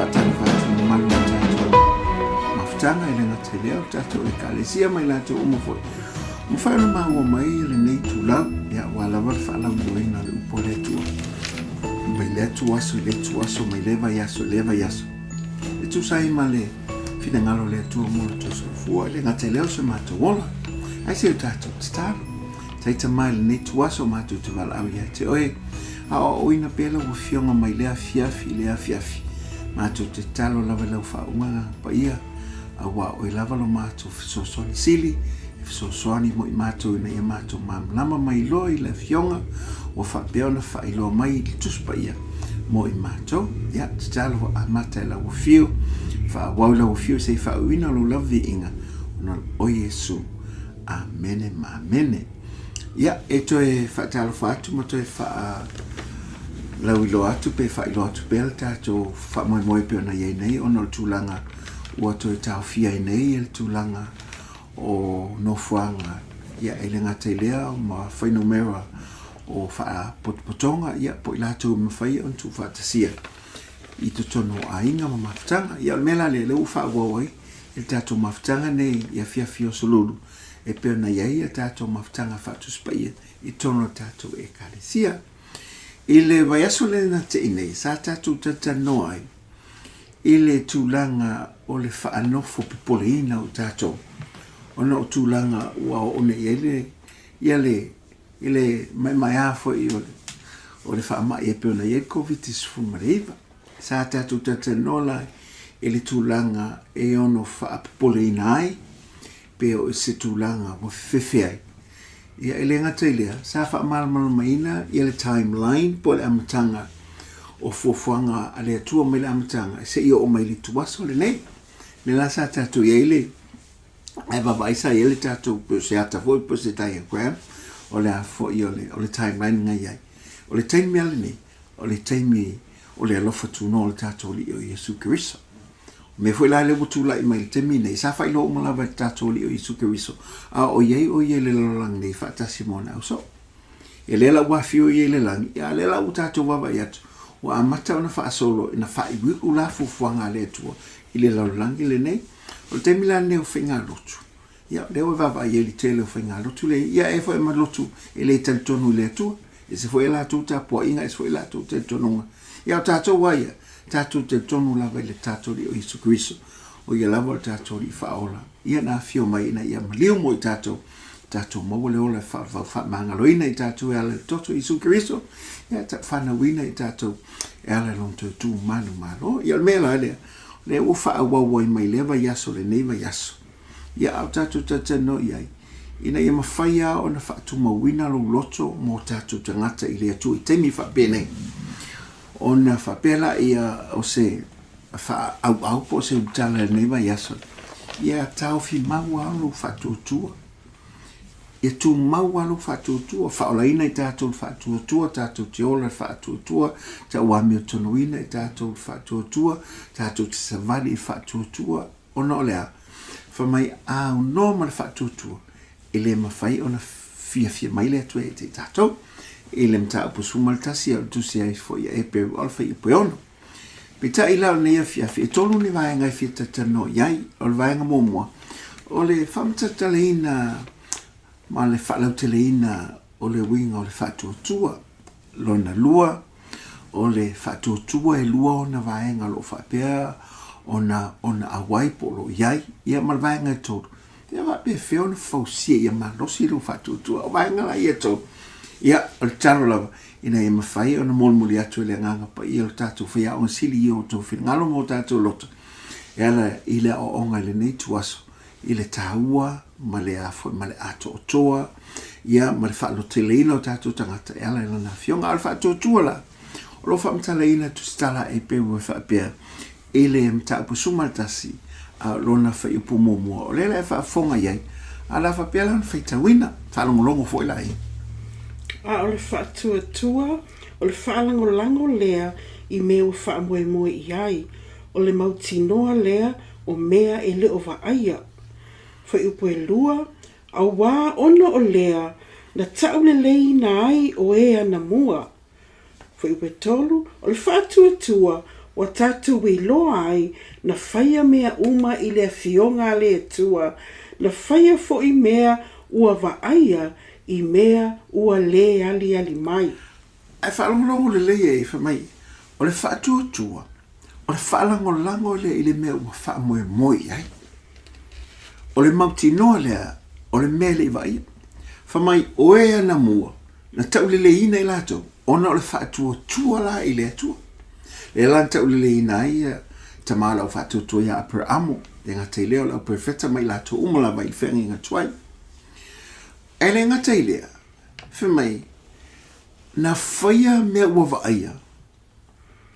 faatalofa atu i le mamalu o le tatou mafutaga e le gata i lea o le tatou Ekalesia ma i latou uma foi ua mafai ona maua mai lenei itulau, ia, aua lava le faalauiloaina o le upu a le Atua mai lea ituaso i lea ituaso, mai lea vaiaso i lea vaiaso, e tusa ai ma le finagalo o le Atua mo le tou soifua, e le gata i lea o se matou ola. Ae se i o tatou tatalo. Taita mai lenei ituaso matou te valaau ia te oe, aoaoina pea lau Afioga mai lea afiafi i lea afiafi. Matou te tatalo lava i lau faauuga paia, auā oe lava lo matou fesoasoani sili, e fesoasoani mo i matou ina ia matou malamalama mai loa i le Afioga ua faapea ona faailoa mai i le Tusi Paia mo i matou. Ia, tatalo ua amata i lau afio, faaauau i lau afio se i faauuina lou lava viiga, ona o Iesu. Amene ma amene. Ia, e toe faatalofa atu ma toe faa lauiloa atu pe faailoa atu pea le tatou faamoemoe pei ona i ai nei ona o le tulaga ua toe taofia ai nei le tulaga o nofoaga, ia, e le gata i lea ma fuainumera o faapotopotoga, ia, po o i latou e mafai ona tuufaatasia i totonu o aiga ma mafutaga. Ia, o le mea la lea, lea ua faaauau ai i le tatou mafutaga nei i afiafi o Aso Lulu e pei ona i ai a tatou mafutaga faatusi paia i totonu o le tatou Ekalesia. I le vaiaso lea na te'i nei, sa tatou talatalanoa ai i le tulaga o le faanofo popoleina o tatou ona o tulaga ua oo nei i ai le, ia le, i le maemaea foi o le, o le faamai e pei ona i ai le Koviti-19. Sa tatou talatalanoa la i le tulaga e ono faapopoleina ai pe o se tulaga ua fefefe ai. Ia, e le gata i lea, sa faamalamalamaina ia le timeline po o le amataga o fuafuaga a le Atua mai le amataga seia oo mai i le ituaso lenei. O lea la sa tatou i ai le ae vaavaai sa i ai le tatou po o se ata foi po o se diagram o le a foi o le, o le timeline na i ai. O le taimi lava lenei, o le taimi o le alofa tunoa o le tatou Alii o Iesu Keriso. O mea foi la lea ua tulai mai i le taimi nei, sa faailoa uma lava e le tatou Alii o Iesu Keriso, a o i ai o ia i le lalolagi nei faatasi ma ona ausoo. Ia lea la ua afio ia i le lagi, ia a lea la ua tatou vaavaai atu, ua amata ona faasolo ina faaiuiu la fuafuaga a le Atua i le lalolagi lenei. O le taimi la lenei o faigalotu, Ia, o lea ua vaavaai ai i le tele o faigalotu lea, ia e foi ma lotu e le talitonu i le Atua. Ese foi a latou tapuaiga, ese foi a latou talitonuga. Ia, o tatou lava ia, tatou talitonu lava i le tatou Alii o Iesu Keriso, o Ia lava o le tatou Alii Faaola. Ia na afio mai ina ia maliu mo i tatou, tatou maua le ola e faavavau faamagaloina i tatou e ala i le toto o Iesu Keriso, ia fanauina i tatou e ala i Lona toe tu manumalo. Ia, o le mea la lea, o lea ua faaauau ai mai lea vaiaso lenei vaiaso. Ia, a o tatou talatalanoa i ai, ina ia mafai lava ona faatumauina lou loto mo tatou tagata i le Atua i taimi faapenei, ona faapea laia o se faaauau po o se ulutala i lenei vaiaso, ia taofi mau lava lou faatuatua. Ia tumau lava lou faatuatua, faaolaina i tatou le faatuatua, tatou te ola i le faatuatua, tauamiotonuina i tatou le faatuatua, tatou te savali i le faatuatua, Ona o le a? Fai mai, a aunoa ma le faatuatua, e le mafai ona fiafia mai le Atua ia te i tatou. I le mataupu 11 o le tusi ai foi a Eperu o le fuaiupu e 6. Peitai la o lenei afiafi, e tolu ni vaega e fia talatalanoa i ai. O le vaega muamua, o le faamatalatalaina ma le faalauteleina o le uiga o le faatuatua. Lona lua, o le faatuatua e lua ona vaega o lo o faapea ona ona auai po o lo o i ai, ia ma le vaega e tolu, ia faapefea ona fausia ia malosi lou faatuatua. O vaega la ia e tolu, ia, o le tatalo lava, ina ia mafai ona molimoli atu e le Agaga Paia lo tatou faiaoga sili i o outou finagalo ma o tatou loto, e ala i le aoaoga i lenei ituaso, i le taua ma le a foi ma le atoatoa, ia, ma le faaloteleina o tatou tagata e ala i Lana Afioga. A o le faatuatua la, o lo o faamatalaina e Tusitala a Eperu e faapea, i le mataupu 11, a o lona fuaiupu muamua, o lea la e faafofoga i ai, a o le a faapea la ona faitauina, faalogologo foi la i ai. A o le faatuatua, o le faalagolago lea i mea ua faamoemoe i ai, o le mautinoa lea o mea e le o vaaia. Fuaiupu e lua, Auā ona o lea na taʻuleleiina ai o e anamua. Fuaiupu e tolu, O le faatuatua, Ua tatou iloa ai na faia mea uma i le Afioga a le Atua, na faia foi mea ua vaaia i mea ua lē aliali mai. Ae faalogologo lelei e fai mai, o le faatuatua, o le faalagolago lea i le mea ua faamoemoe i ai. O le mautinoa lea, o le mea e le i vaaia. Fai mai, o e anamua, na tauleleiina i latou, ona o le faatuatua la i le Atua. Lea la na tauleleiina ai ia tama o le au faatuatua ia Aperaamo, le gata i lea o le au perofeta ma i latou uma lava i le feagaiga tuai. Ae le gata i lea, fai mai, na faia mea ua vaaia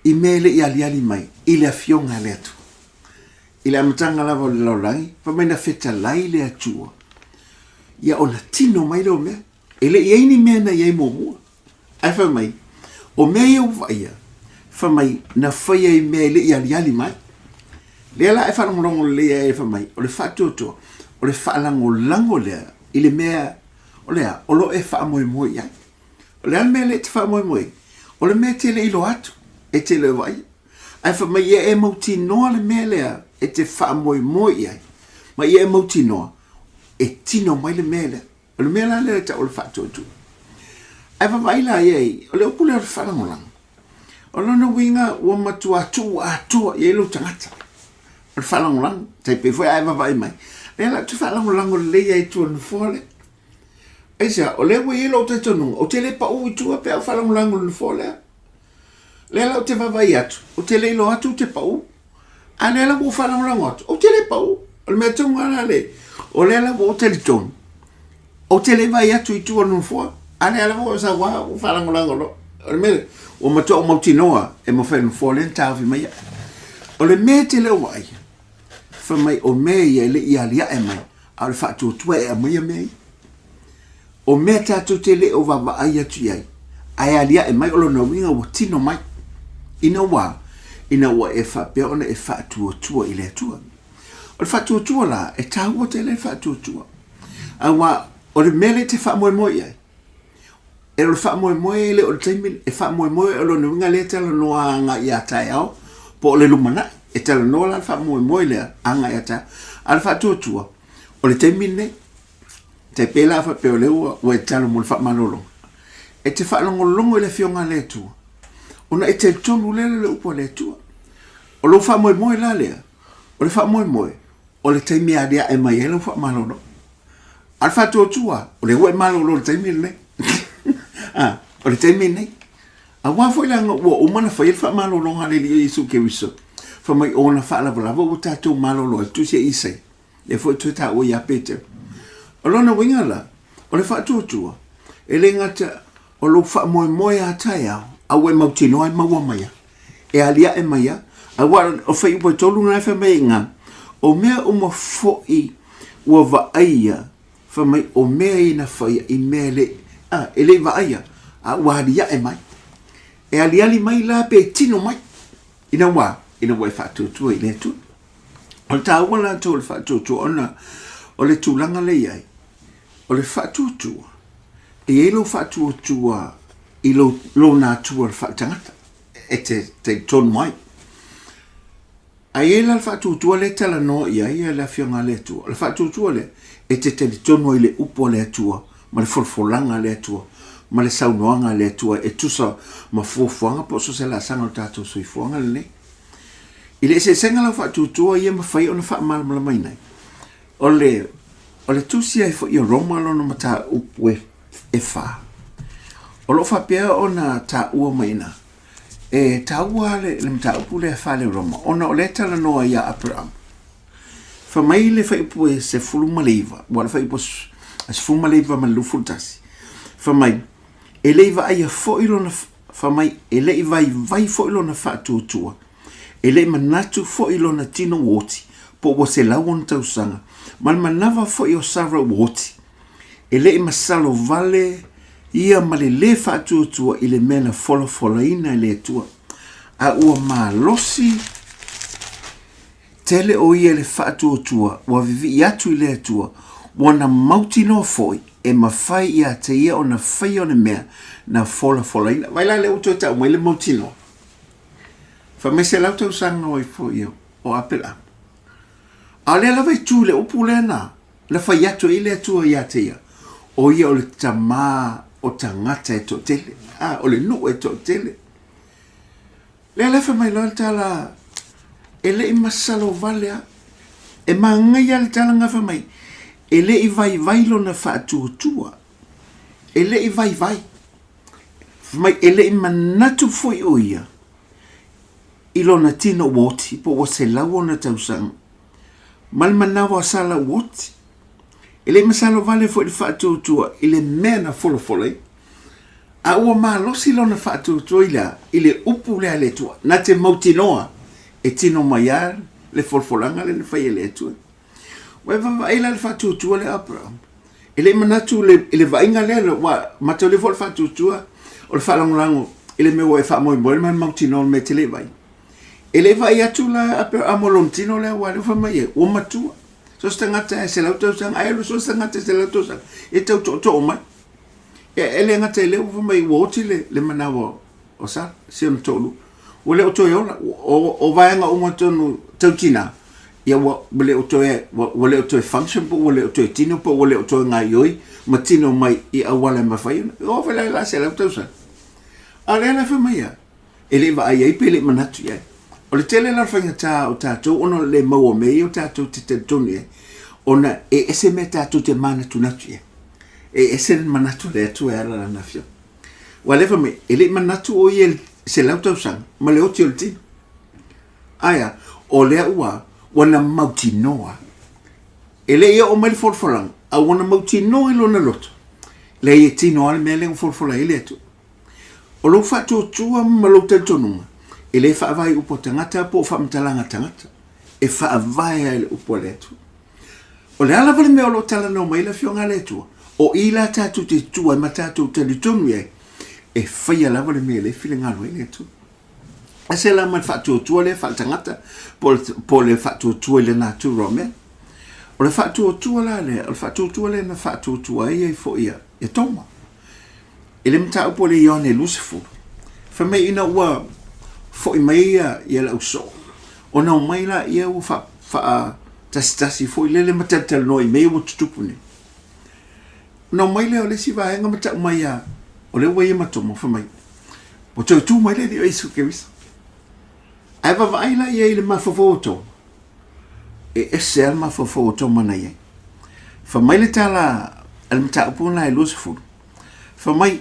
i mea e le i aliali mai i le Afioga a le Atua. I le amataga lava o le lalolagi, fai mai na fetalai le Atua, ia ona tino mai lea o mea. E le i ai ni mea na i ai muamua. Ae fai mai, o mea ia ua vaaia, fai mai, na faia i mea e le i aliali mai. Lea la e faalogologo lelei ai fai mai, o le faatuatua, o le faalagolago lea i le mea o le a, o lo o e faamoemoe i ai. O le a le mea lea e te faamoemoe ai? O le mea e te le i iloa atu, e te le o vaaia. Ae fai mai ia e mautinoa le mea lea e te faamoemoe i ai, ma ia e mautinoa e tino mai le mea lea. O le mea la lea e tau o le faatuatua. Ae vaavaai la i ai, o le upu lea o le faalagolago, o lona uiga ua matua tuu atoa i ai lou tagata. O le faalagolago, tai pei foi a e vaavaai mai, lea la ou te faalagolago lelei ai i tua o le nofoa lea. Aisea, o lea ua i ai lou talitonuga, ou te le pau i tua pe a ou faalagolago i le nofoa lea. Lea la ou te vaavaai atu, ou te le iloa atu ou te pau. A lea la ua ou faalagolago atu, ou te le pau. O le mea tonu lava la le, o lea la ua ou talitonu, ou te le vaai atu i tua o le nofoa. A lea lava ua ou sau lava ou faalagolago loa. O le mea lea, ua matua ou mautinoa e mafai e le nofoa lea ona taofi mai au. O le mea e te le o vaaia, fai mai o mea ia e le i aliae mai, a o le faatuatua e aumaia mea ia. O mea tatou te le o vaavaai atu i ai, ae aliae mai o lona uiga ua tino mai. Ina ua, ina ua e faapea ona e faatuatua i le Atua. O le faatuatua la, e taua tele le faatuatua. Aua o le mea lea e te faamoemoe i ai, e o le faamoemoe e le o le taimi, e faamoemoe o lona uiga lea e talanoa agai ia taeao, po o le lumanai. E talanoa la le faamoemoe lea agai ia taeao. A o le faatuatua, o le taimi lenei. Tai pei la faapea o lea ua, ua e tatalo mo le faamalologa. E te faalogologo i le Afioga a le Atua, ona e talitonu lea le upu a le Atua. O lou faamoemoe la lea, o le faamoemoe, o le taimi e aliae mai ai lau faamalolo. A o le faatuatua, o lea ua e malolo i le taimi lenei. Ah, o le taimi lenei. Aua foi leaga ua uma ona faia le faamalologa a le Alii Iesu Keriso. Fai mai o ona faalavelave ua tatou malolo ai, tusi a Isaia. Lea foi toe taua ia Peteru. O lona uiga la, o le faatuatua, e le gata o lou faamoemoe a taeao, a ua e mautinoa e maua mai a, e aliae mai a, aua o fuaiupu e tolu na e fai mai ai iga, o mea uma foi ua vaaia, fai mai o mea ia na faia i mea e le, a, e le i vaaia, a ua aliae mai. E aliali mai la pe tino mai, ina ua, ina ua e faatuatua i le Atua. O le taua latou o le faatuatua ona o le tulaga lea i ai, o le faatuatua, e i ai lou faatuatua i lou, lou natura faaletagata e te talitonu ai. Ae i ai la le faatuatua lea e talanoa i ai le Afioga a le Atua. O le faatuatua lea, e te talitonu ai i le upu a le Atua ma le folafolaga a le Atua ma le saunoaga a le Atua e tusa ma fuafuaga po o so o se laasaga o le tatou soifuaga lenei. I le eseesega la o faatuatua ia e mafai ona faamalamalamaina ai, o le, o le tusi ai foi o Roma lona mataupu e, e fa, o lo o faapea ona taua mai ina, e taua le, le mataupu lea fa le Roma, ona o lea e talanoa ia Aperama. Fai mai le fuaiupu e 19, ua le fuaiupu 19 ma le 21, fai mai, e le i vaaia foi lona Fai mai, e le i vaivai foi lona faatuatua, e le i manatu foi lona tino ua oti, po ua 106 tausaga, ma le manava foi o Sara ua oti. E le i masalo vale ia ma le lē faatuatua i le mea na folafolaina e le Atua, a ua malosi Tele o ia i le faatuatua ua vivii atu i le Atua, ua na mautinoa foi e mafai ia te ia ona faia o le mea na folafolaina. Vaai la lea ua toe tau mai le mautinoa. Fai mai selau tausaga o ai foi o Apelama. A o lea lava e tu i le upu lea na, na fai atu ai le Atua ia te ia, o ia o le tamā o tagata e toatele, a, o le nuu e toatele. Lea la e fai mai loa le tala, e le i masalo vale a. E manaia le tala na fai mai, e le i vaivai lona faatuatua. E le i vaivai. Fai mai, e le i manatu foi o ia i lona tino ua oti, po ua 100 ona tausaga, ma le manawa o Sala ua oti. E le i masalo vale foi le faatuatua i le mea na folafola ai. A ua malosi lona faatuatua i le a? I le upu lea a le Atua, na te mautinoa e tino mai lava le folafolaga lea na fai e le Atua. Ua e vaavaai la i le faatuatua lea a Aperahama? E le i manatu i le vaaiga lea, ua mataulia foi le faatuatua o le faalagolago i le mea ua e faamoemoe ma le mautinoa o le mea e te le i vaai. E le i vaai atu la Aperahama o lona tino lea, aua o lea ua fai mai e, ua matua. So se tagata e 100 tausaga, ae alu so se tagata e 100 tausaga, e tau tootoo mai. E le gata i lea ua fai mai ua oti le manawa o Sara, si ona toalua. Ua le o toe ola, o vaega uma tonu tau tinā, ia ua le o toe, ua le o toe function po ua le o toe tino po ua le o toe gaioi ma tino mai i auala e mafai ona. E oo foi la i le 100 tausaga. A o lea la e fai mai a, e le i vaai ai pe le i manatu i ai. O le tele la o le faigata o tatou ona o le le maua o mea ia o tatou te talitonu i ai, ona e ese mea tatou te manatunatu i ai. E ese le manatu o le Atua e ala lana Afioga. Ua lea fai mai, e le i manatu o ia i le 100 tausaga ma le oti o le tino. Ae a, o lea ua, ua na mautinoa. E le i oo mai le folafolaga, a ua na mautinoa i lona loto, leai e tino lava le mea lea ua folafola ai le Atua. O lou faatuatua ma lou talitonuga, e le faavae i upu a tagata po o faamatalaga a tagata, e faavae lava i le upu a le Atua. O le a lava le mea o lo o talanoa mai ai le Afioga a le Atua, o i la tatou te tutu ai ma tatou talitonu i ai, e faia lava le mea lea e finagalo ai le Atua. Ese la ma le faatuatua lea faaletagata, po o le faatuatua i le natura o mea. O le faatuatua la lea, o le faatuatua lea na faatuatua ai ai foi ia Toma. I le mataupu o le Ioane 20, fai mai ina ua foi mai ia le ausoo, ona omai laia ua faatasitasi foi lele ma talatalanoa i mea ia ua tutupu nei. Ona omai lea o le isi vaega ma tau mai ia, o lea ua ia ma Toma, fai mai, ua toe tu mai le Alii o Iesu Keriso. Ae vaavaai la i ai i le mafaufau o Toma, e ese lava le mafaufau o Toma na i ai. Fai mai le tala a le mataupu lena e 20, Fai mai,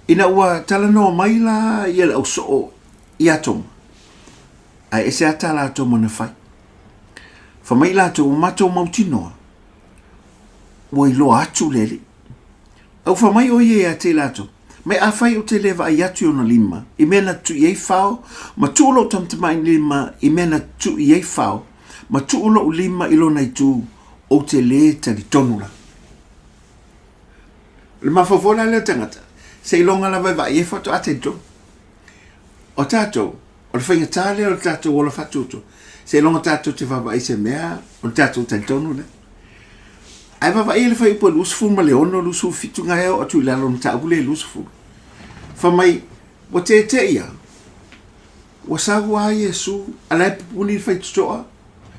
ina ua talanoa mai la ia le ausoo ia Toma, ae ese lava tā latou mana fai. Fai mai latou, ua matou mautinoa, ua iloa atu le Alii. A ua fai mai ʻo ia ia te i latou, Mai afai ou te le vaai atu i ona lima, i mea na tutui ai fao, ma tuu lou tamatamailima i mea na tutui ai fao, ma tuu lou lima i lona itu, ou te lē talitonu la. O le mafaufau la lea o le tagata, seiloga lava e vaai ai faatoa talitonu. O tatou, o le faigata lea o le tatou ola faatuatua, seiloga tatou te vaavaai i se mea ona tatou talitonu lea. Ae vaavaai i le fuaiupu e 26, 27 na e oo atu i lalo o le mataupu lea e 20. Fai mai, ua teteʻi lava, ua sau lava Iesu, a la e pupuni le faitotoa,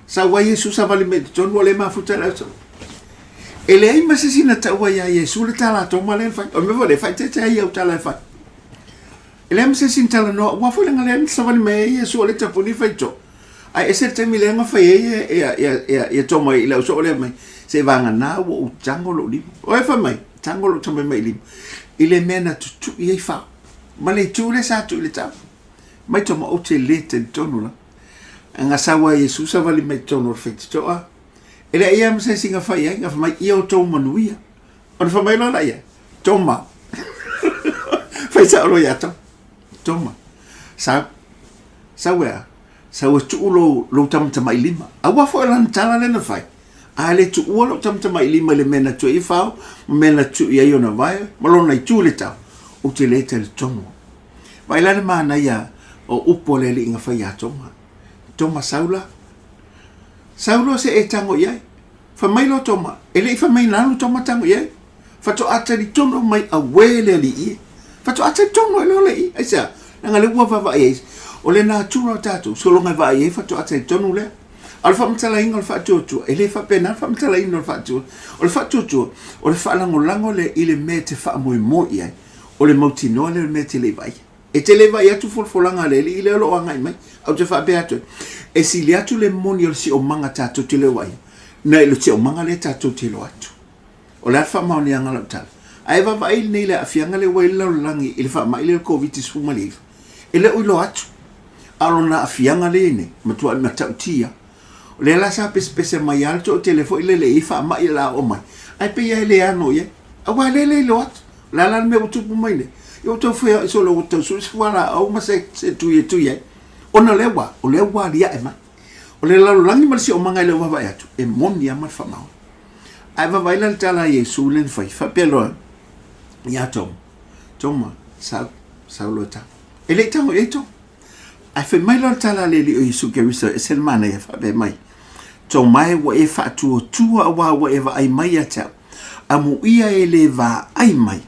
Sau ai Iesu savali mai i totonu, ua le mafuta i le ausoo. E leai ma se isi na taua iā Iesu le tala a Toma lea na fai. O le mea foi lea, faaeteete ai i au tala e fai. E leai ma se isi na talanoa, aua foi leaga lea na savali mai ai Iesu o lea e tapuni le faitotoa. Ae ese le taimi lea na fai ai ia Toma i le ausoo lea mai, seiavagana ua ou tago lou lima. O ai fai mai, tago lou tamatamailima i le mea na tutui ai fao. Ma le itu lea sa tuu i le tau. Mai Toma, ou te le talitonu la. Nga sau a Iesu savali mai totonu o le faitotoa, e leai lava ma se isi na fai ai, na fai mai, ia outou manuia. Ona fai mai loa laia, Toma. Fai sao loa ia Toma. Toma, sau, sau e a? Sau e tuu lou, lou tamatamailima. Aua foi o lana tala lea na fai. A le tuua lou tamatamailima i le mea na tuu ai fao, ma mea na tuu i ai ona vae, ma lona itu i le tau, ou te le talitonu. Vaai la le manaia o upu a le Alii na fai ia Toma. Toma sau la. Sau loa se e tago i ai. Fai mai loa Toma, e le i fai mai na alu Toma tago i ai. Faatoa talitonu mai, auē le Alii e. Faatoa talitonu ai loa le i. Aisea? Leaga lea ua vaavaai ai. O le natura o tatou, sologa e vaai ai faatoa talitonu lea. A o le faamatalaina o le faatuatua, e le faapena le faamatalaina o le faatuatua. O le faatuatua, o le faalagolago lea i le mea e te faamoemoe i ai, o le mautinoa lea o le mea e te le i vaaia. E te le vaai atu folafolaga a le Alii lea o lo o agai mai. Ae ou te faapea atu ai, e sili atu le moni o le siomaga tatou te le o vaaia, nai lo siomaga lea tatou te iloa atu. O le a le faamaoniaga o lau tala? A e vaavaai nei i le aafiaga lea ua i ai le lalolagi i le faamai lea o le Koviti-19, e le o iloa atu. A o lona aafiaga lea e i ai nei, matuai matautia. O lea la sa pesepese mai lava le toatele foi lele i faamai o le a oo mai, ae pei lava e le ano i ai. Aua o lea e le iloa atu. O le a la le mea ua tupu mai nei? Ia ua tau fai solo ua tau sue se fualaau ma se tui e tui ai. Ona o lea ua, o lea ua aliae mai. O le lalolagi ma le siomaga e le o vaavaai atu, e moni lava ma le faamaoni. Ae vaavaai la i le tala a Iesu lea na fai, faapea loa ia Toma, Toma, sau, sau loa e tago. E le i tago i ai Toma. Ae fai mai loa le tala a le Alii o Iesu Keriso, e ese le manaia, faapea mai, Toma e, ua e faatuatua auā ua e vaai mai ia te au, amuia e le vaai mai,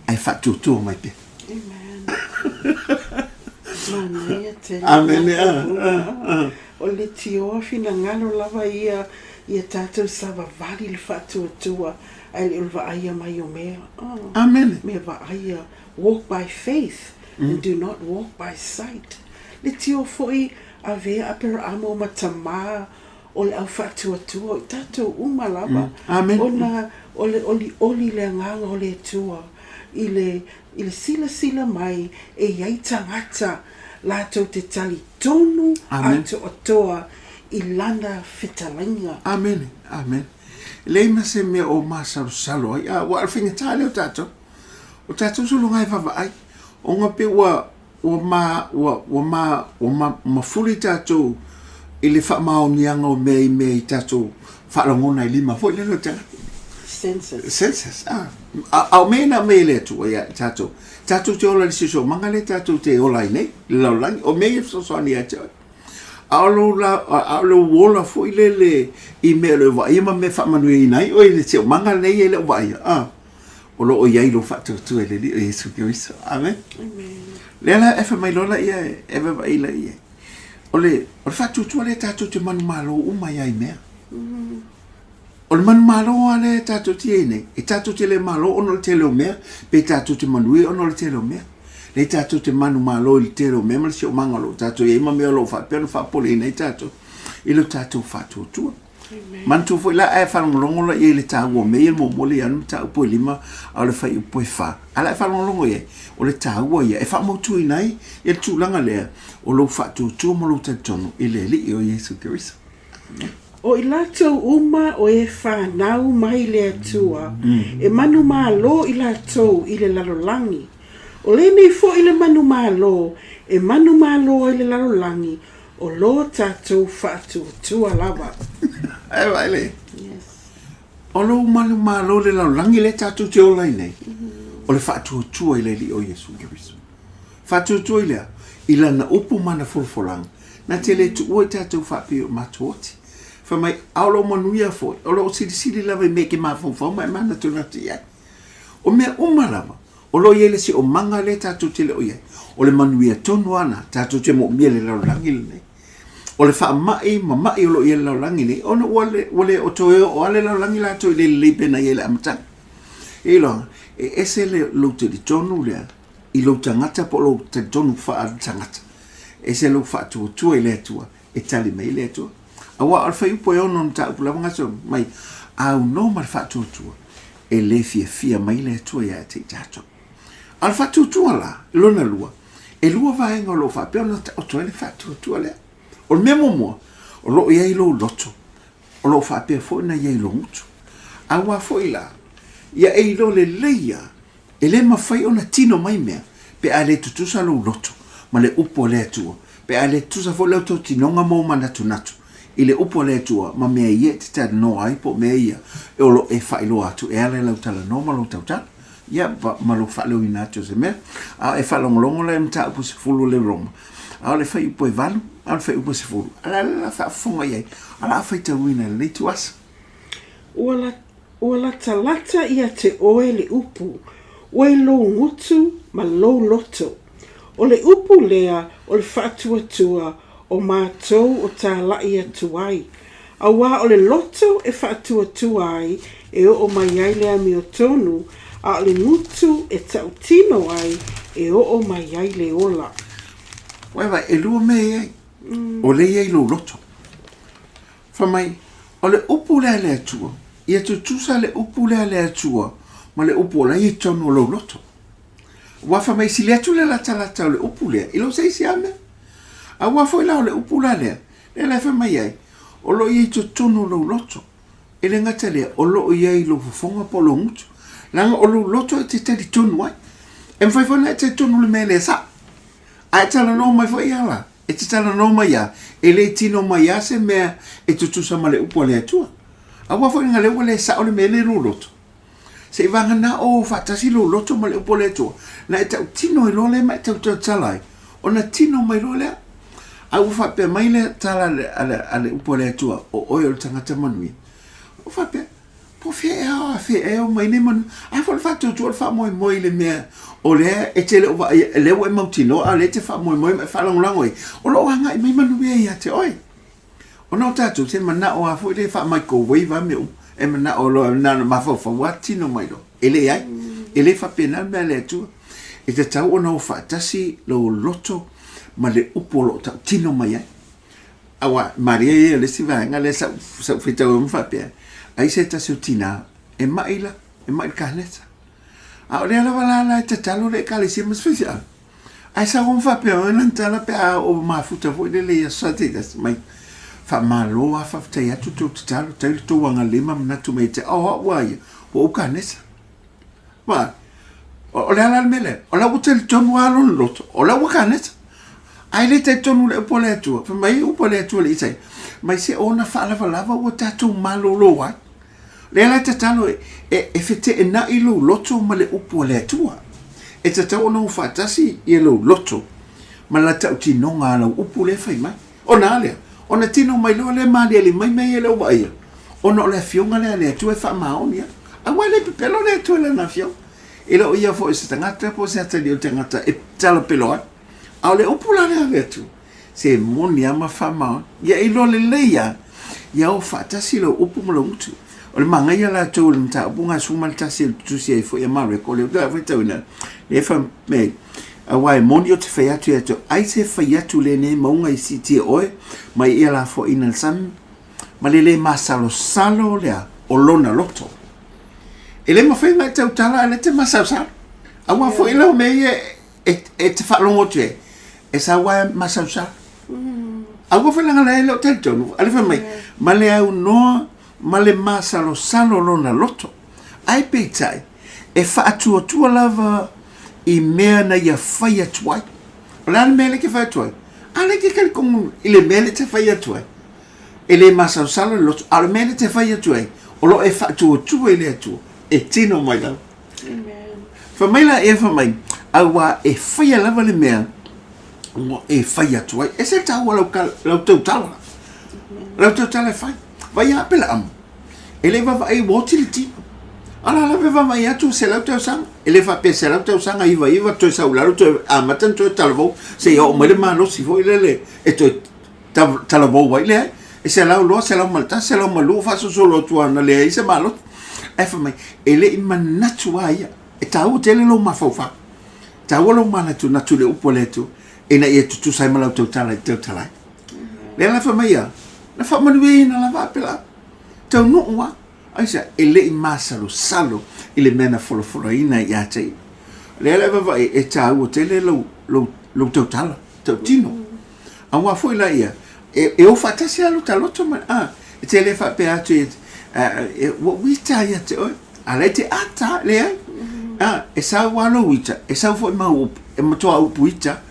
ae faatuatua mai pea. Amen. Manaia tele. Amene. O le tioa finagalo lava ia ia tatou savavali le faatuatua ae le o le vaaia mai o mea. Amene. Mea vaaia walk by faith and do not walk by sight. Le tio foi avea Aperaamo ma tama o le au faatuatua o i tatou uma lava ona o le olioli le agaga o le Atua i le i le silasila mai e i ai tagata latou te talitonu atoatoa i lana fetalaiga. Amene, amene. E leai ma se mea o masalosalo ai, a ua o le faigata lea o tatou. O tatou sologa e vaavaai, ona pei ua ua ma, ua, ua ma, ua ma, mafuli tatou i le faamaoniaga o mea i mea i tatou faalogona i lima foi lele o tagata. Senses. Senses, ah. A, a o mea na aumai e le Atua ia tatou. Tatou te ola i le siosiomaga lea tatou te ola ai nei, le lalolagi. O mea ia e fesoasoani ia te oe. A o lou, la, a o lou ola foi lele i mea o le vaaia ma mea faamanuiaina ai oe i le siosiomaga lenei e le o vaaia, ah. O lo o i ai lou faatuatua i le Alii o Iesu Keriso. Amen. Amen. Lea la e fai mai loa laia e vaavaai laia. O le, o le faatuatua lea tatou te manumalo uma ai i mea. O le manumalo lava lea tatou te i ai nei, e tatou te le malo ona o le tele o mea, pe tatou te manuia ona o le tele o mea. Lea tatou te manumalo i le tele o mea ma le siomaga o lo o tatou i ai ma mea o lo o faapea ona faapopoleina ai tatou i lo tatou faatuatua. Manatua foi la ae faalogologo la i ai i le taua o mea ia muamua lea i ana mataupu e lima a o le fuaiupu e fa. A la e faalogologo i ai, o le taua ia e faamautuina ai le tulaga lea o lou faatuatua ma lou talitonu i le Alii o Iesu Keriso. O i latou uma o e fanau mai le Atua, e manumalo i latou i le lalolagi. O lenei foi le manumalo e manumalo ai le lalolagi, O lo tatou faatuatua lava. Ae vaai le. Yes. O lou manumalo i le lalolagi lea tatou te ola ai nei, o le faatuatua i le Alii o Iesu Keriso. Faatuatua i le a? I lana upu ma ana folafolaga, na te le tuua i tatou faapei o matou oti. Fai mai, a o lou manuia foi, o lou silisili lava i mea e te mafaufau ma e manatunatu i ai. O mea uma lava, O lo o i ai le siomaga lea tatou te le o i ai. O le manuia tonu lava lena, tatou te moomia i le lalolagi lenei. O le faamai ma mai o lo o i ai i le lalolagi nei, ona ua le, ua le o toe oo lava le lalolagi latou i le lelei pei ona i ai i le amataga. E iloa, e ese le, lou talitonu lea i lou tagata po o lou talitonu faaletagata. E ese lou faatuatua i le Atua e tali mai ai le Atua. Aua o le fuaiupu e ono mataupu lava gasolo mai, aunoa ma le faatuatua, e le fiafia mai le Atua ia te i tatou. A o le faatuatua la, lona lua, e lua vaega o lo o faapea ona taoto ai le faatuatua lea. O le mea muamua, o lo o i ai lou loto, o lo o faapea foi ona i ai lou gutu. Aua foi la, ia e iloa lelei lava E le mafai ona tino mai mea pe a le tutusa lou loto ma le upu a le Atua, pe a le tutusa foi lau tautinoga ma ou manatunatu i le upu a le Atua ma mea ia e te talanoa ai po o mea ia o lo o e faailoa atu e ala i lau talanoa ma lou tautala, ia, ma lou faaleoina atu o se mea. A o e faalogologo la i le mataupu e 10 o le Roma, a o le fuaiupu e 8, a o le fuaiupu e 10, a o le a la faafofoga i ai? A o le a faitauina i lenei ituaso. Ua Ua latalata ia te oe le upu, ua i lou gutu ma lou loto. O le upu lea o le faatuatua o matou o tālaʻi atu ai, auā o le loto e faatuatua ai e oo mai ai le amiotonu, a o le gutu e tautino ai e oo mai ai le ola. Vaivai, e lua mea e i ai, o lea e i ai lou loto. Fai mai, o le upu lea a le Atua, ia tutusa le upu lea a le Atua ma le upu o la e i totonu o lou loto. Ua fai mai, sili atu le latalata o le upu lea i lo se isi lava mea. Aua foi la o le upu la lea, lea la e fai mai ai, o lo o i ai i totonu o lou loto. E le gata i lea, o lo o i ai i lou fofoga po o lou gutu. Leaga o lou loto e te talitonu ai. E mafai foi ona e talitonu i le mea e le sao. A e talanoa mai foi ia la, e te talanoa mai lava, e le tino mai lava se mea e tutusa ma le upu a le Atua. Aua foi leaga o lea ua le sao le mea lea i lou loto. Se i vagana o faatasi lou loto ma le upu a le Atua, na e tautino ai loa lea ma e tautautala ai, ona tino mai loa lea. A ua faapea mai le tala a le, a le upu a le Atua, o oe o le tagata manuia. Ua faapea, po o fea ea a fea ea o mai nei manuia. A foi o le faatuatua o le faamoemoe i le mea o lea e te le o vaaia, lea ua e mautinoa a o lea e te faamoemoe ma e faalagolago ai, o lo o agai mai manuia ia te oe. Ona o tatou, se manao lava foi lea e faa-microwave lava mea uma, e manao loa na ona mafaufau lava tino mai loa. E leai, e le faapena le mea a le Atua. E tatau ona o faatasi lou loto ma le upu o lo o tautino mai ai. Aua, malie ia le isi vaega lea sa ou faitau ai ma faapea, ai se tasi o tinā e maʻi la, e maʻi i le kanesa. A o lea lava la la e tatalo le Ekalesia ma se faifeau. Ae sau ma faapea mai lana tala pe a oo mafuta foi lele i aso Sa tasi mai, Faamalo lava faafetai atu tou tatalo, tailo le tou agalelei ma manatu mai ia te au, o au lava ia, ua ou kanesa. Vaai, o le a la le mea lea? O la ua talitonu lava lona loto, o la ua kanesa. Ae le talitonu i le upu a le Atua. Fai mai upu a le Atua i le Isaia, mai se ona faalavalava ua tatou malolo ai. Lea la e tatalo e, e, e feteenai lou loto ma le upu a le Atua. E tatau ona o faatasi ia lou loto ma la tautinoga a lau upu lea e fai mai. Ona a lea? Ona tino mai loa lea maaliali mai mea ia e le o vaaia, ona o le Afioga lea a le Atua e faamaoni ai. Aua e le pepelo le Atua i Lana Afioga. E le o ia foi o se tagata po o se atalii o le tagata e talapelo ai. A o le upu la lea a le Atua, se moni lava ma faamaoni. Ia iloa lelei lava, ia o faatasi lau upu ma lau gutu. O le manaia latou o le mataupu 11 e tusi ai foi a Mareko, lea ou te faitauina, lea e fai mai, aua e moni ou te fai atu ia te oe, ai se fai atu lenei mauga i siitia oe, mai ia lafoaiina i le sami, ma le le masalosalo lea o lona loto. E le mafai ona e tautala a o lea e te masalosalo. Aua foi la o mea ia e, e te faalogo atu ai, e sau lava e masalosalo. Aua foi leaga la e le o talitonu, a le fai mai, ma le aunoa ma le masalosalo lona loto. Ae peitai, e faatuatua lava i mea na ia fai atu ai. O le a le mea lea e te fai atu ai? A lea e te talitonu i le mea lea e te fai atu ai. E le masalosalo le loto, a o le mea lea e te fai atu ai, o lo o e faatuatua i le Atua, e tino mai lava. Fai mai la ia, fai mai, auā e faia lava le mea ua e fai atu ai. Ese le taua lau, lau tautala. Lau tautala e fai. Vai a Apelaamu, e le vaavaai ua oti le tino. A la lava e vaavaai atu 100 tausaga. E le faapea 100 tausaga iva iva toe sau i lalo toe amata ona toe talavou seia oo mai le malosi foi lele e toe talavou ai. Leai, e 100 loa, 101, 102 faasolosolo atu lava na leai se malosi. Ae fai mai, e le i manatu lava ia. E taua tele lou mafaufau. E taua lou manatunatu i le upu a le Atua ina ia tutusa ai ma lau tautala i te tautala ai. Lea la fai mai ia, na faamanuiaina lava Apelaa. Taunuu lava. Aisea? E le i masalosalo i le mea na folafolaina ia te ia. Lea la e vaavaai e taua tele lou, lou, lou tautala, tautino. Aua foi la ia, e, e o faatasi lava lo ta loto ma, a, e te le faapea atu e, e, ua ou ita ia te oe, a la e te ata, leai. A, e sau lava lou ita, e sau foi ma upu, e matua upu ita,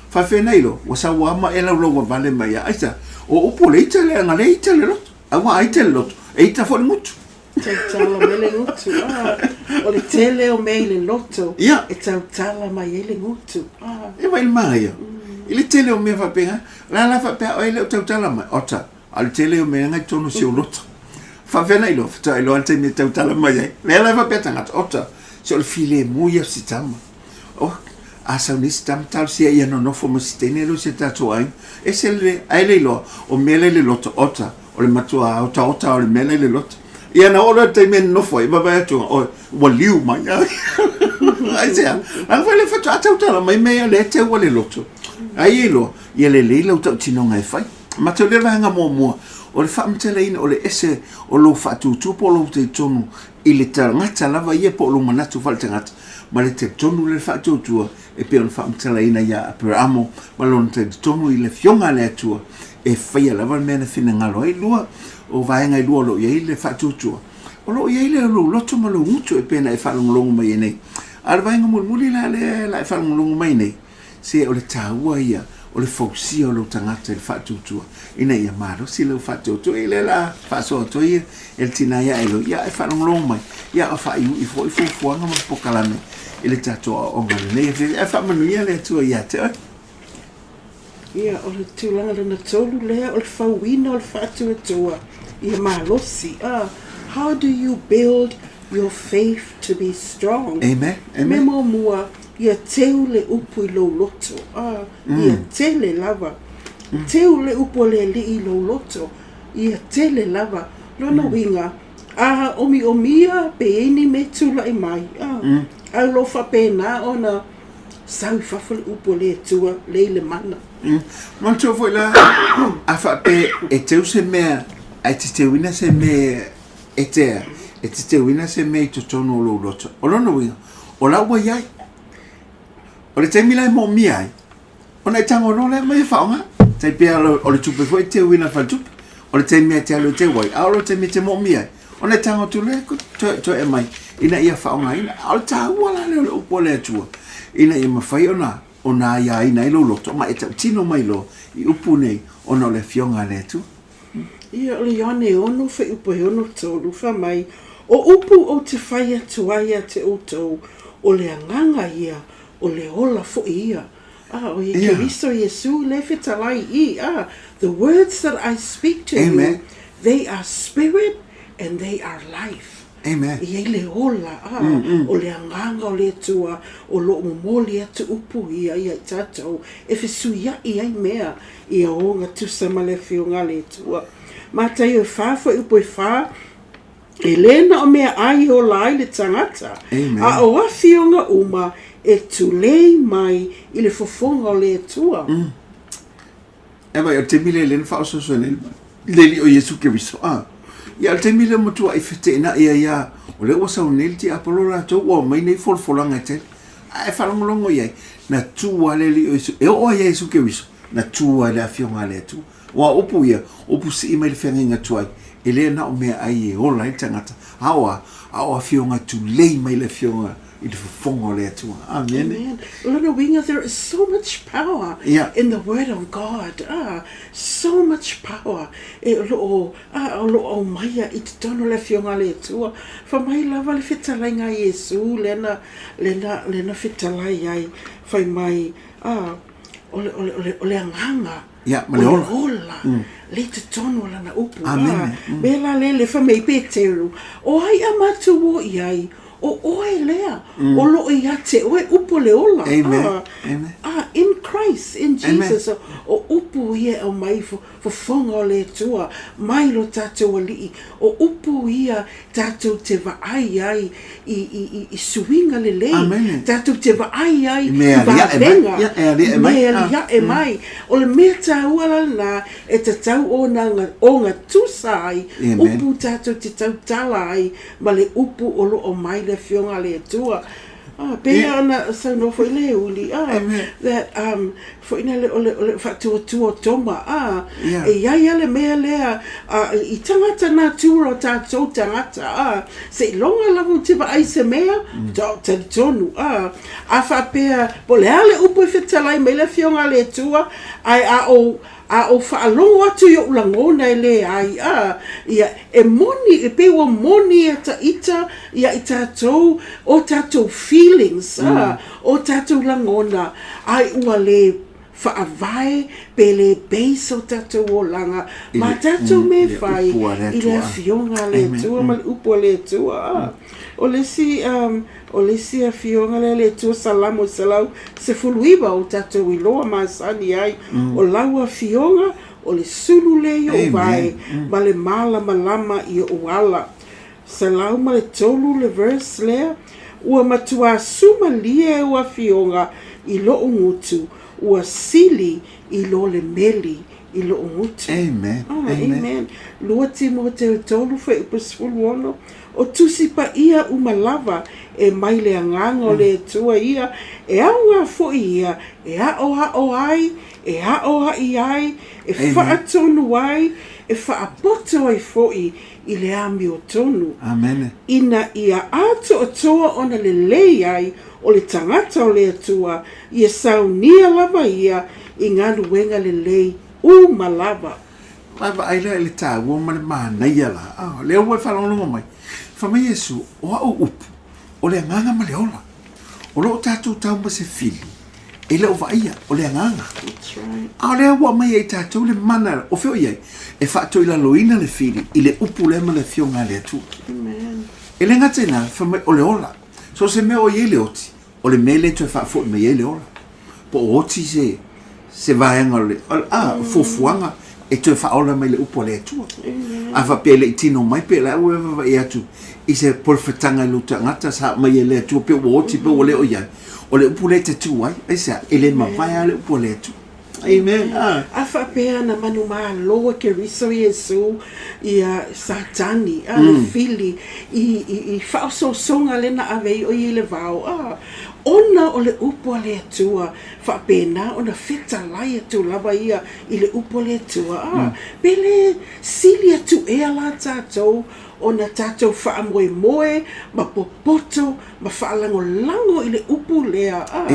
Faafefea nei lo, ua sau lava ma e laulauavale mai ia. Aisea? O upu o le ita leaga lea e ita le loto. Aua a ita le loto, e ita foi le gutu. Tautala mai le gutu. Ah, o le tele o mea i le loto, Ia. e tautala mai ai le gutu. Ah. E vai le manaia. I le tele o mea faapena, la la faapea oe e le o tautala mai. Ota, a o le tele o mea ngai totonu o si ou loto. Faafefea nei lo, faatoa iloa le taimi e tautala mai ai. Lea la e faapea tagata, ota, se o le filemu ia o si tama. Oh, A sau nei se tama talosia ia nonofo ma si teine lea o si a tatou aiga. Ese le, ae le iloa, o mea la i le loto ota, o le matua otaota o le mea la i le loto. Ia na oo loa i le taimi e nonofo ai, vaavaai atu, oi, ua liu mai. Aisea? Leaga foi lea faatoa tautala mai mea ia o lea e teua le loto. Ai e iloa, ia lelei lau tautinoga e fai. Matou le vaega muamua, o le faamatalaina o le ese o lou faatuatua po o lou talitonu i le tagata lava ia po o lou manatu faaletagata ma le talitonu lea le faatuatua e pei ona faamatalaina ia Aperamo ma lona talitonu i le Afioga a le Atua e faia lava le mea na finagalo ai. Lua, o vaega e lua o lo o i ai le faatuatua, o lo o i ai le lou loto ma lou gutu e pei ona e faalogologo mai ai nei. A o le vaega mulimuli la lea la e faalogologo mai nei, Se o le taua ia o le fausia o lou tagata i le faatuatua ina ia malosi lau faatuatua. Ia lea la faasoa atu ai e le tina ia Eloi, ia e faalogologo mai, ia o faaiuiu foi fuafuaga ma polokalame i le tatou aoaoga i lenei afiafi. Ae faamanuia le Atua ia te oe. Ia, o le tulaga lona tolu lea, o le fauina o le faatuatua ia malosi. Ah, how do you build your faith to be strong? Amen. Amen. Mea muamua, ia teu le upu i lou loto. Ah, ia tele lava. Teu le upu a le Alii i lou loto. Ia tele lava. Lona uiga, a omiomia pe i ai ni mea tulai mai, ah, ae o lo o faapena ona sau i fafo le upu a le Atua, lea i le mana. Manatua foi la, a faapea e teu se mea, ae te teuina se mea e te a, e te teuina se mea i totonu o lou loto. O lona uiga, o la ua i ai. O le taimi la e moomia ai, ona e tago loa lea mai e faaaoga. Tai pei o le tupe foi e teuina i le faletupe. O le taimi e te alu e teu ai, a o le taimi e te moomia ai, ona e tago atu lea toe, toe aumai ina ia faaaogaina. A o le taua la lea o le upu a le Atua, ina ia mafai ona ona aiaina ai lou loto ma e tautino mai loa i upu nei ona o le Afioga a le Atua. Ia, o le Ioane 6, fuaiupu e 63, fai mai, O upu ou te fai atu ai ia te outou, o le agaga ia, o le ola foi ia. A, o ia Keriso Iesu lea e fetalai i, a, The words that I speak to you, they are spirit and they are life. Amen. E i ai le ola, a, o le agaga o le Atua o lo o momoli atu upu ia ia i tatou e fesuiaʻi ai mea ia ogatusa ma le Afioga a le Atua. Mataio e fa fuaiupu e fa, E le na o meaʻai e ola ai le tagata, Amen. a o afioga uma e tulei mai i le fofoga o le Atua. E vaai, o le taimi lea lea na faaosooso ai nei le Alii o Iesu Keriso, a. Ia, o le taimi lea ua matuai feteenai ai lava, o lea ua sau nei le tiapolo latou ua aumai nei folafolaga e tele. A e faalogologo i ai, na tu lava le Alii o Iesu, e oo lava ia Iesu Keriso, na tu lava i le Afioga a le Atua. Aua o upu ia, o upu sii mai le feagaiga tuai, e le na o meaai e ola ai le tagata, a o a? A o afioga e tulei mai le Afioga i le fofoga o le Atua. Amene. Amen. O lona uiga, there is so much power Yeah. in the word of God. Ah, so much power e o lo o, ah, o lo o aumaia i totonu o le Afioga a le Atua. Fai mai lava le fetalaiga a Iesu lea na, lea na, lea na fetalai ai, fai mai, ah, o le, o le, o le, o le agaga Ia, ma le ola. O le ola, le i totonu o lana upu. Amene. A, mea la lea le fai mai ai Peteru, o ai a matou o i ai, o oe lea, o lo o ia te oe upu o le ola. Amen. A, Amen. a, in Christ, in Amen. Jesus, o upu ia e aumai fofoga o le Atua mai lo tatou Alii, o upu ia tatou te vaai ai i, i, i, i suiga lelei, Amene. tatou te vaai ai I mea i aliae mai. vavega, Ia, e aliae i mai. mea Ah, aliae mai. O le mea taua la lena e tatau ona ogatusa ai Amen. upu tatou te tautala ai ma le upu o lo o mai le Afioga a le Atua. Ah, pehea ona saunoa foi le uli, ah, Amen. that, um, foi na le, o le, o le faatuatua o Toma, ah, Yeah. e iai a le mea lea, ah, i tagata natura o tatou tagata, ah, seiloga lava ou te vaai i se mea, mm. talitonu, ah, a faapea, po o le a le upu e fetalai mai le Afioga a le Atua, ae a ou, A ou faalogo atu i oʻu lagona e leai, a, ia, e moni, e pei ua moni ia ta ita ia i tatou, o tatou feelings, a, o tatou lagona, a ua le, faavae pe le base o tatou olaga ma tatou mea e fai i le Afioga a le Atua ma le Upu a le Atua. O le isi, o le isi Afioga lea a le Atua Salamo 119 o tatou iloa masani ai, o lau Afioga o le sulu lea i ou vae ma le malamalama i ou ala. 103 le verse lea, Ua matuā sumalie au afioga i loʻu gutu, ua sili i lo le meli i loʻu gutu. Amen. Ah, amen. Amen. 2 Timoteo 3 fuaiupu 16, O Tusi Paia uma lava e mai le Agaga o le Atua ia, e aoga foi ia e aʻoaʻo ai, e aʻoaʻi ai, e faatonu ai, e faapoto ai foi i le amiotonu. Amene. Ina ia atoatoa ona lelei ai o le tagata o le Atua, ia saunia lava ia i galuega lelei uma lava. Vaavaai lea i le taua ma le manaia la. Ah, lea ua e faalogologo mai. Fai mai Iesu, o au upu, o le agaga ma le ola. O lo o tatou tau ma se fili, e le o vaaia, o le agaga. That's right. A o lea ua aumai ai tatou le mana, o fea o i ai? E faatoilaloina le fili i le upu lea ma le afioga a le Atua. Amen. E le gata i lena, fai mai o le ola. So o se mea o i ai le oti, o le mea lea e toe faafoi mai ai le ola. Po o oti se, se vaega o le, a, fuafuaga e toe faaola mai le upu a le Atua. A faapea e le i tino mai pe la ua e vaavaai atu i se polofetaga i lou tagata sa aumai e le Atua pe ua oti pe ua le o i ai. O le upu lea e te tu ai, aisea, e le mavae lava le upu a le Atua. Amen. A. A faapea na manumalo e Keriso Iesu ia Satani, a, le fili i, i, i faaosoosoga lea na ave ai o ia i le vao, a, ona o le upu a le Atua, faapena ona fetalai atu lava ia i le upu a le Atua, a, pe le sili atu ea la tatou ona tatou faamoemoe ma popoto ma faalagolago i le upu lea, a,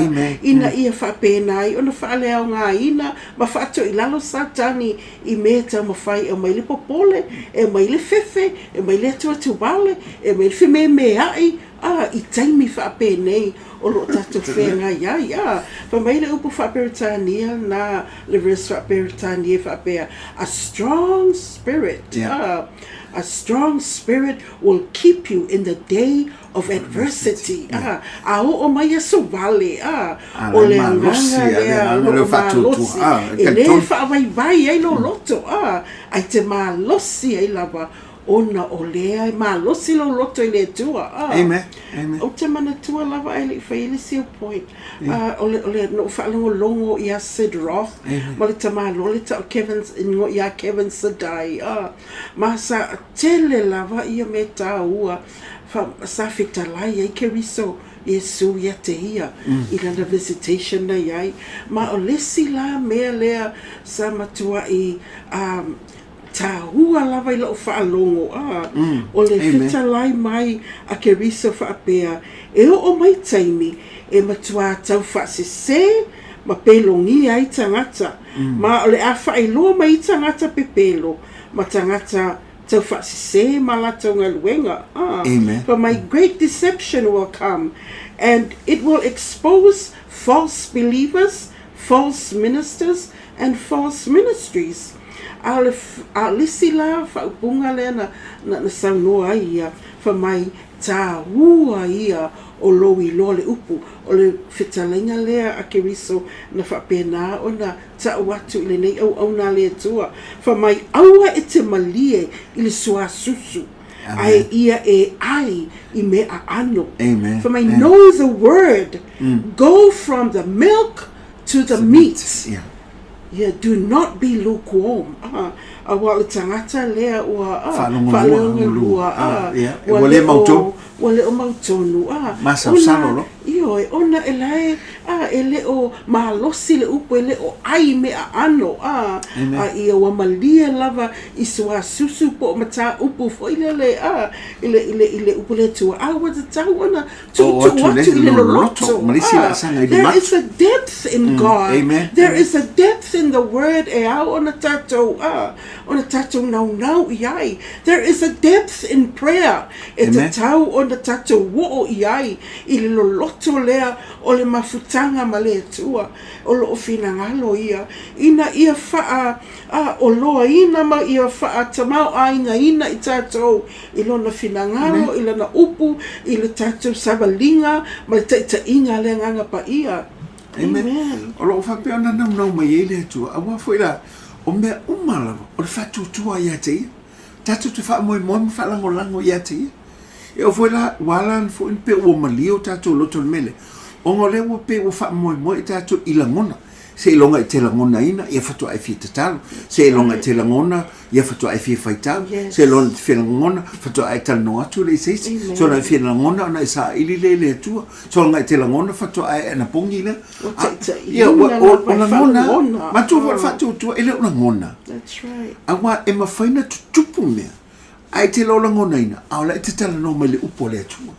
ina ia faapena ai ona faaleaogaina ma faatoilalo Satani i mea e taumafai e aumai le popole, e aumai le fefe, e aumai le atuatuvale, e aumai le fememea'i, a, i taimi faapenei o lo o tatou feagai ai. A, fai mai le upu faa-Peretania lena, le verse faa-Peretania e faapea, A strong spirit, a, a strong spirit will keep you in the day of adversity, a, a oo mai aso vale, a, o le agaga lea o lo o malosi, e le faavaivai ai lou loto, a, ae te malosi ai lava ona o lea e malosi lou loto i le Atua, a. Amen. Amen. Ou te manatua lava ae le i faia le isi ou point, a, o le, o le, na ou faalogologo ia Sid Roth ma le tamaloa le tau Kevin, ia Kevin Sadai, a, ma sa tele lava ia mea taua fa, sa fetalai ai Keriso Iesu ia te ia i lana visitation na i ai. Ma o le isi la mea lea sa matuai, a, taua lava i la'u faalogo, a, o le fetalai mai a Keriso faapea, e oo mai taimi e matuā taufaasesē ma pelogia ai tagata, ma o le a faailoa mai i tagata pepelo ma tagata taufaasesē ma latou galuega, a, for my great deception will come and it will expose false believers, false ministers and false ministries. A o le, a o le isi la faaupuga lea na, na, na saunoa ai ia, fai mai, tāua ia o lou iloa le upu, o le fetalaiga lea a Keriso na faapena ona ta'u atu i lenei auauna a le Atua, fai mai, aua e te malie i le suasusu, ae ia e ai i mea aano. Amen. Fai mai, know the word, go from the milk to the meat. Yeah. Yeah, do not be lukewarm. Ah, aua o le tagata lea ua ah, Faalogo lua, ah, yeah. Ua le mautonu. Ua le o mautonu. Ah, Masalosalo loa. Ioe, ona e lae, ah, e le o malosi le upu, e le o ai mea aano, ah, a ia ua malie lava i suasusu po o mataupu foi lele, ah, i le, i le, i le upu le Atua. A ua tatau ona tuutuu atu i le loloto. Ah, there is a depth in God. Amen. There is a depth in the word e ao ona tatou, ah, ona tatou naunau i ai. There is a depth in prayer e tatau ona tatou oo i ai i le loloto lea o le mafutaga ma le Atua. O loo finagalo ia ina ia faa oloaina ma ia faatamaoaigaina i tatou i Lona finagalo, i Lana upu, i le tatou savaliga ma le taitaiga a le Agaga Paia. Amen. O lo o faapea ona naunau mai ai le Atua, aua foi la, o mea uma lava, o le faatuatua ia te Ia. Tatou te faamoemoe ma faalagolago ia te Ia. E oo foi la, ua ala ona foi pei ua malie o tatou loto i le mea lea, ona o lea ua pei ua faamoemoe i tatou i lagona. Seiloga e te lagonaina, ia faatoa e fia tatalo. Seiloga e te lagona, ia faatoa e fia faitau. Seiloga e te fia lagona, faatoa e talanoa atu lea i se isi. Seiloga e fia lagona ona e saili lea i le Atua. Seiloga e te lagona faatoa e anapogi lea. Ia, o lagona, matua foi o le faatuatua, e le o lagona. Aua e mafai ona tutupu mea, ae e te le o lagonaina, a o la e te talanoa mai i le upu a le Atua.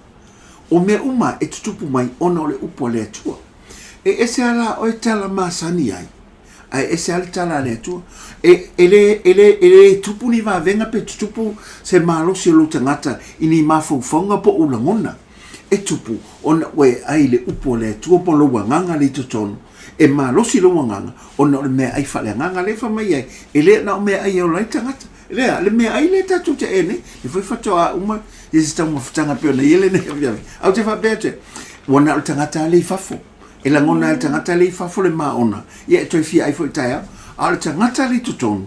O mea uma e tutupu mai ona o le upu a le Atua. E ese lava la oe tala masani ai, ae ese lava le tala a le Atua. E, e, le, e, le, e le tupu ni vavega pe tutupu se malosi o lou tagata i ni mafaufauga po o lagona. E tupu ona ua e ai i le upu a le Atua po o lou agaga lea i totonu. E malosi lou agaga ona o le meaai faaleagaga lea e fai mai ai, e le na o meaai e ola ai le tagata. Lea, le meaai lea tatou te aia nei, le foi faatoa uma i se taumafataga pei ona i ai lenei afiafi. Ae ou te faapea atu ai, ua na o le tagata lava lea i fafo. E lagona ai le tagata lea i fafo le maona, ia e toe fia ai foi i taeao. A o le tagata lea i totonu,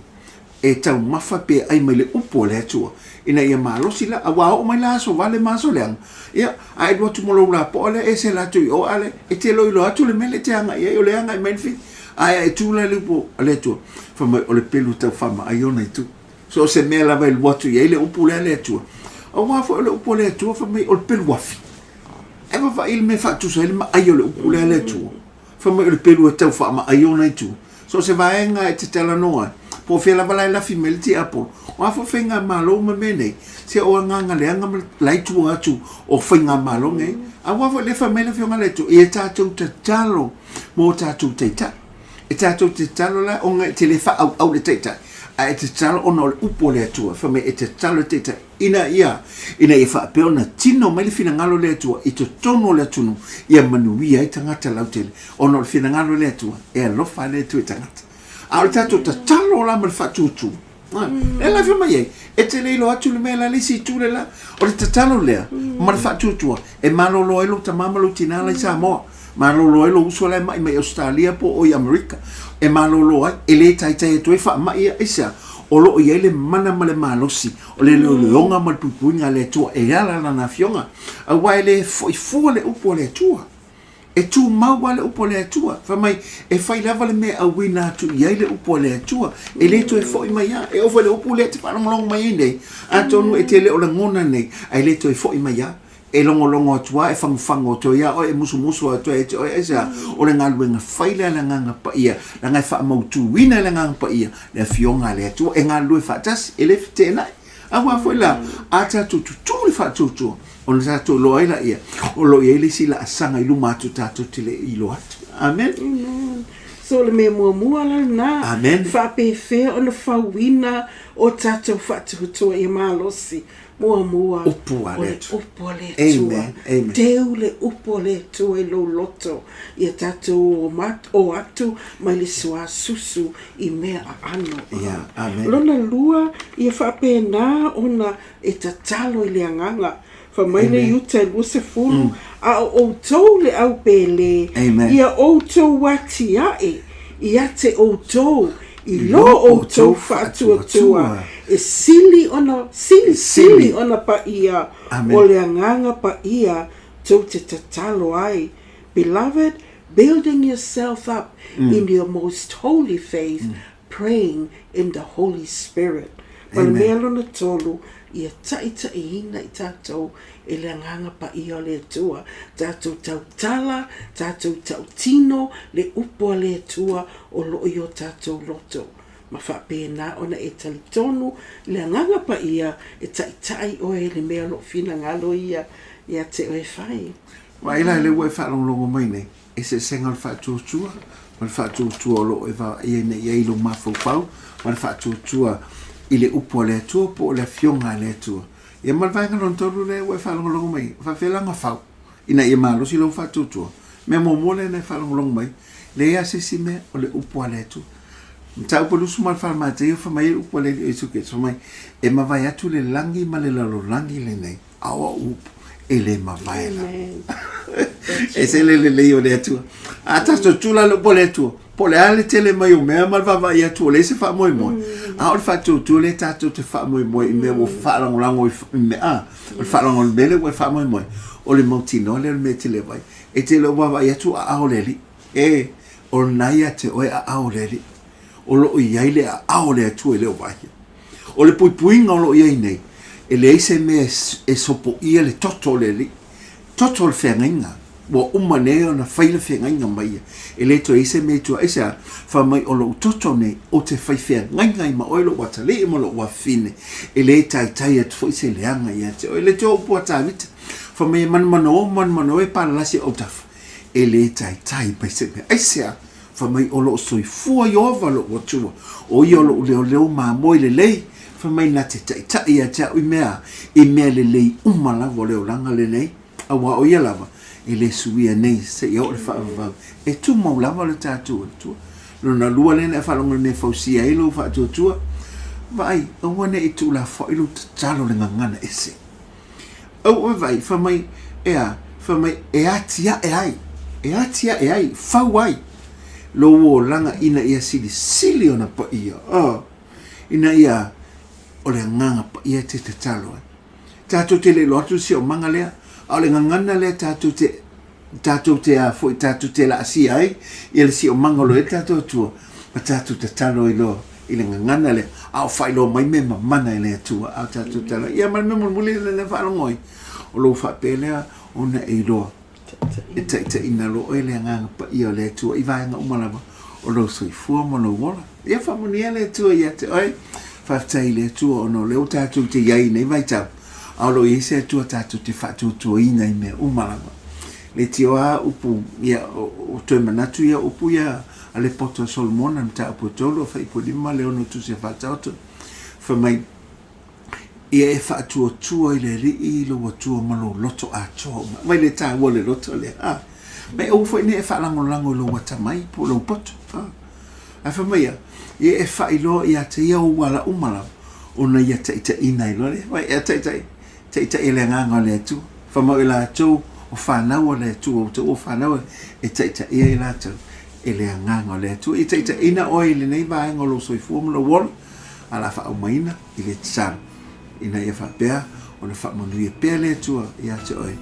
e taumafa pe ai mai le upu a le Atua, ina ia malosi la, aua oo mai la aso vale ma aso leaga, ia, a e alu atu ma lou lapoa lea, ese latou i o, a le, e te iloilo atu le mea lea e te agai ai, o le agai mai le fili. Ae a e tu la i le upu a le Atua, fai mai, o le pelu tau faamaai ona itu. So o se mea lava e lua atu i ai le upu lea a le Atua. Aua foi o le upu a le Atua, fai mai, o le pelu afi. Ae vaavaai i le mea e faatusa ai le maai o le upu lea a le Atua. Fai mai o le pelu e tau faamaai ona itu. So o se vaega e te talanoa ai, po o fea lava la e lafi mai ai le tiapolo. O a foi faigamalo ma mea nei, se o agaga leaga ma la i tua atu o faigamalo nei. Aua foi lea fai mai le Afioga a le Atua, ia tatou tatalo mo o tatou taitai. E tatou te tatalo la ona e te le faaauau i le taitai, ae e te tatalo ona o le upu a le Atua. Fai mai e te tatalo i le taitai ina ia, ina ia faapea ona tino mai le finagalo o le Atua i totonu o le atunuu, ia manuia ai tagata lautele, ona o le finagalo o le Atua, e alofa lava le Atua i tagata. A o le tatou tatalo la ma le faatutu, E la fai mai ai, e te le iloa atu le mea la le isi itu le la. O le tatalo lea ma le faatuatua e malolo ai lou tama ma lou tina la i Samoa. Malolo ai lou uso la e mai mai Ausetalia po o i Amerika. E malolo ai, e le taitai atu ai faamai ia, aisea? O lo o i ai le mana ma le malosi o le leoleoga ma le puipuiga a le Atua e ala Lana Afioga. Aua e le foi fua le upu a le Atua. E tumau lava le upu a le Atua. Fai mai, e fai lava le mea e auina atu i ai le upu a le Atua. E le toe foi mai lava. E oo foi i le upu lea e te faalogologo mai ai nei, atonu e te le o lagona nei, ae le toe foi mai lava. E logologo atu lava, e fagufagu atu ai ia oe, e musumusu atu ai ia te oe, aisea? O le galuega fai lea a le Agaga Paia, leaga e faamautuina e le Agaga Paia le Afioga a le Atua. E galulue faatasi, e le feteenai. Aua foi la, a tatou tutū le faatuatua, ona tatou iloa ai laia, o lo o i ai le isi laasaga i luma atu tatou te le i iloa atu. Amen. Amen. So o le mea muamua la lena, Amen. Faapefea ona fauina o tatou faatuatua ia malosi. Muamua, Upu a o le le Atua. upu a le Atua. Amen. Amen. Teu le upu a le Atua i lou loto, ia tatou o atu mai le suasusu i mea aano. Ia, amen. Lona lua, ia faapena ona e tatalo i le Agaga. Fai mai le Iuta e 20, A o outou le au pēlē, ia outou atiae ia te outou i lo outou faatuatua, e sili ona, silisili ona paia o le Agaga Paia tou te tatalo ai. Beloved, Building yourself up in your most holy faith, praying in the Holy Spirit. Ma le mea lona tolu, ia taitaiina i tatou e le Agaga Paia o le Atua, tatou tautala, tatou tautino le upu a le Atua o lo o i o tatou loto. Ma faapena ona e talitonu i le Agaga Paia e taitai oe i le mea o lo o finagalo ia ia te oe fai. Vaai la lea ua e faalogologo mai nei, eseesega o le faatuatua ma le faatuatua o lo o e vaai nei i ai i lou mafaufau ma le faatuatua i le upu a le Atua po o le Afioga a le Atua. Ia ma le vaega lona tolu lea ua e faalogologo mai, e faapefea la ona fau ina ia malosi lou faatuatua? Mea muamua lea na e faalogologo mai, leai lava se isi mea, o le upu a le Atua. Mataupu e 24 Mataio fai mai ai upu a le Alii o Iesu Keriso, fai mai, E mavae atu le lagi ma le lalolagi lenei, a o au upu e le mavae lava. E ese le lelei o le Atua. A tatou tula le upu a le Atua, po o le a le tele mai o mea ma le vaavaai atu ua leai se faamoemoe. A o le faatuatua lea tatou te faamoemoe i mea ua faalagolago i mea, a, o le faalagolago i le mea lea ua e faamoemoe, o le mautinoa lea o le mea e te le vaai. E te le o vaavaai atu o aao o le Alii. E, o lena ia te oe aao o le Alii. O lo o i ai le aao o le Atua e le o vaaia. O le puipuiga o lo o i ai nei, e leai se mea e sopoia le toto o le Alii, toto o le feagaiga. Ua uma nei ona fai le feagaiga ma ia. E le toe i ai se mea i tua. Aisea? Fai mai, o lou toto nei, ou te fai feagaiga ai ma oe, lou atalii ma lou afafine, e le taitai atu foi se leaga ia te oe. Le te upu a Tavita, fai mai, e manumanō, manumanō e palalasi autafa, e le taitai mai se mea. Aisea? Fai mai, o lo o soifua Ieova lou Atua, o ia o lou leoleo mamoe lelei, fai mai na te taitai ia te au i mea, i mea lelei uma lava o le olaga lenei, auā o ia lava e le suia nei seia oo le faavavau, e tumau lava le tatou Atua. Lona lua lea na e faalogo i le mea e fausia ai lou faatuatua, vaai, aua ne i tuulafoai lou tatalo i le gagana ese. Aua vaai, fai mai, e a? Fai mai, e atiae ai, e atiae ai, fau ai lou olaga ina ia silisili ona paia, oh, ina ia o le Agaga Paia e te tatalo ai. Tatou te le iloa atu le siomaga lea, a o le gagana lea tatou te, tatou te a foi, tatou te laasia ai ia le siomaga o lo o i ai le tatou Atua, ma tatou tatalo ai loa i le gagana lea, a o faailoa mai mea mamana e le Atua, a o tatou tatalo ai. Ia ma le mea mulimuli lea na faalogo ai, o lou faapea lea ona e iloa e taitaiina loa oe le Agaga Paia o le Atua i vaega uma lava o lou soifua ma lou ola. Ia faamanuia le Atua ia te oe. Faafetai i le Atua ona o lea ua tatou te i ai i nei vaitau, a o lo o i ai se Atua tatou te faatuatuaina i mea uma lava. Leitioa upu, ia, o toe manatu ia upu ia a le poto a Solomona i Mataupu e 3, Fuaiupu 5, le 6 Tusi a Faataoto, fai mai, Ia e faatuatua i le Alii lou Atua ma lou loto atoa uma. Vai le taua le loto lea. A. Mai aua foi ne i e faalagolago i lou atamai po o lou poto. A. Ae fai mai ia, ia e faailoa ia te ia ou ala uma lava, ona ia taitaiina ai loa lea. Vai, e taitai, taitai e le Agaga o le Atua. Fai mai o i latou o fanau a le Atua, ua taua fanau e taitaia i latou e le Agaga o le Atua. Ia taitaiina oe i lenei vaega o lou soifua ma lou ola, a o le a faaaumaina i le tatalo, ina ia faapea ona faamanuia pea le Atua ia te oe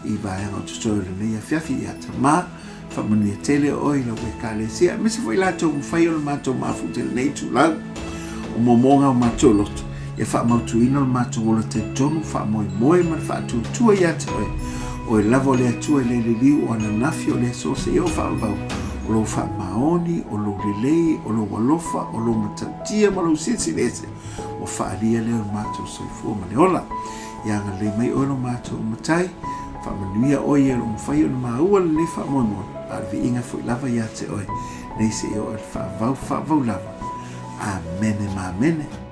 i vaega o totoe o lenei afiafi. Ia Tama, faamanuia tele oe i lau Ekalesia, aemaise foi latou mafai ona matou mafuta i lenei itulau o moomooga o matou loto, ia faamautuina lo matou ola talitonu, faamoemoe ma le faatuatua ia te oe, oe lava o le Atua e le liliu o ananafi o le aso seia oo faavavau, o lou faamaoni, o lou lelei, o lou alofa, o lou matautia ma lou silisili ese, ua faaalia lea o le matou soifua ma le ola. Ia agalelei mai oe lo matou Matai, faamanuia oe ia lo mafai ona maua lenei faamoemoe, a o le viiga foi lava ia te oe, nei seia oo i le faavavau faavavau lava. Amene ma amene.